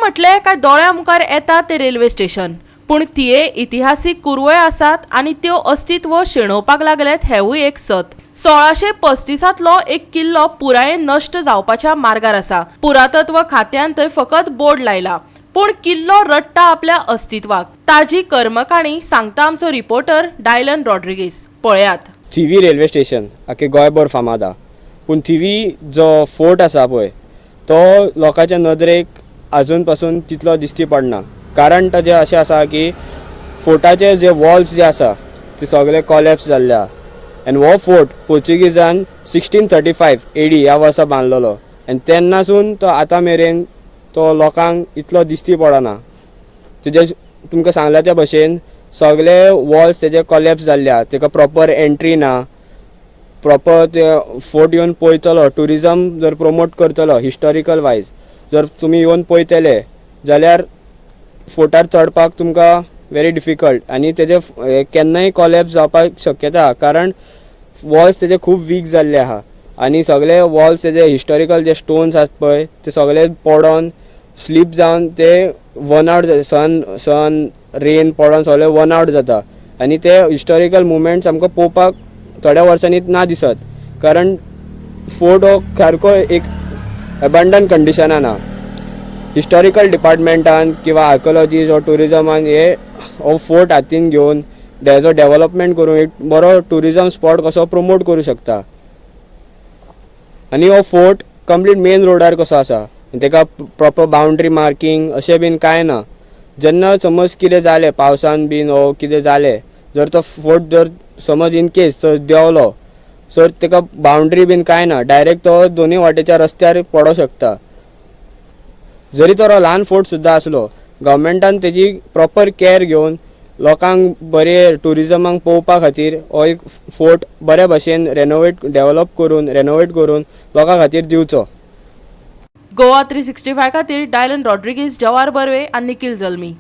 म्हटलें काय दोळ्या मुखार येता ते रेल्वे स्टेशन, पूण थिये इतिहासीक कुरवय आसात आनी त्यो अस्तित्व शेणोवपाक लागल्यात हेवूय एक सत. 1635तलो एक किल्लो पुरायेन नश्ट जावपाच्या मार्गार आसा. पुरातत्व खात्यान थंय फकत बोर्ड लायला, पूण किल्लो रडटा आपल्या अस्तित्वाक. ताजी कर्मकाणी सांगता आमचो रिपोर्टर डायलन रॉड्रिगीस, पळयात. थिवी रेल्वे स्टेशन आख्खे गोंयभर फामाद आहा, पूण थिवी जो फोर्ट आसा पळय, तो लोकांच्या नदरेक आजून पासून तितलो दिश्टी पडना. कारण ताजें अशें आसा की फोर्टाचे जे वॉल्स जे आसा ते सगळे कॉलेप्स जाल्ले आहा. आनी हो फोर्ट पोर्चुगीजान 1635 AD ह्या वर्सा बांदलेलो आनी तेन्नासून तो आतां मेरेन तो लोकांक इतलो दिश्टी पडना. तुजे तुमकां सांगल्या त्या भशेन सगळे वॉल्स तेजे कॉलेप्स जाल्ले आहा. तेका प्रॉपर एंट्री ना. प्रॉपर ते फोर्ट येवन पळयतलो, ट्युरिजम जर प्रमोट करतलो, हिस्टॉरिकल वायज जर तुमी येवन पळयतले जाल्यार फोर्टार चडपाक तुमकां वेरी डिफिकल्ट आनी तेजे केन्नाय कॉलेप्स जावपाक शक्यता आहा, कारण वॉल्स तेजे खूब वीक जाल्ले आहा आनी सगळे वॉल्स तेजे हिस्टॉरिकल जे स्टोन्स आसात पळय, ते सगळे पडोन स्लीप जावन ते वन आवट, सन सन रेन पडोन सगळे वन आवट जाता आनी ते हिस्टॉरिकल मुवमेंट्स आमकां पळोवपाक थोड्या वर्सांनी ना दिसत, कारण फोर्ट हो सारको एक एबंडन कंडिशनान आहा. हिस्टॉरिकल डिपार्टमेंटान किंवा आर्किओलॉजीज वा ट्युरिजमान हे हो फोर्ट हातीन घेवन तेजो डेवलपमेंट करून एक बरो ट्युरिजम स्पॉट कसो प्रमोट करूं शकता. आनी हो फोर्ट कंप्लीट मेन रोडार कसो आसा, तेका प्रॉपर बाउंड्री मार्किंग अशें बीन कांय ना. जेन्ना समज कितें जालें, पावसान बीन वो कितें जालें, जर तो फोर्ट जर समज इन केस जर देंवलो सो तेका बाउंड्री बीन कांय ना, डायरेक्ट तो दोनूय वाटेच्या रस्त्यार पडों शकता. जरी तर हो ल्हान फोर्ट सुद्दां आसलो, गव्हर्मेंटान तेजी प्रॉपर कॅर घेवन लोकांक बरे ट्युरिजमाक पळोवपा खातीर हो एक फोर्ट बऱ्या भशेन रेनोवेट डेवलप करून, रेनोवेट करून लोकां खातीर दिवचो. गोवा 365 खातीर डायलन रॉड्रिगीस, जवार बर्वे आनी निखिल जल्मी.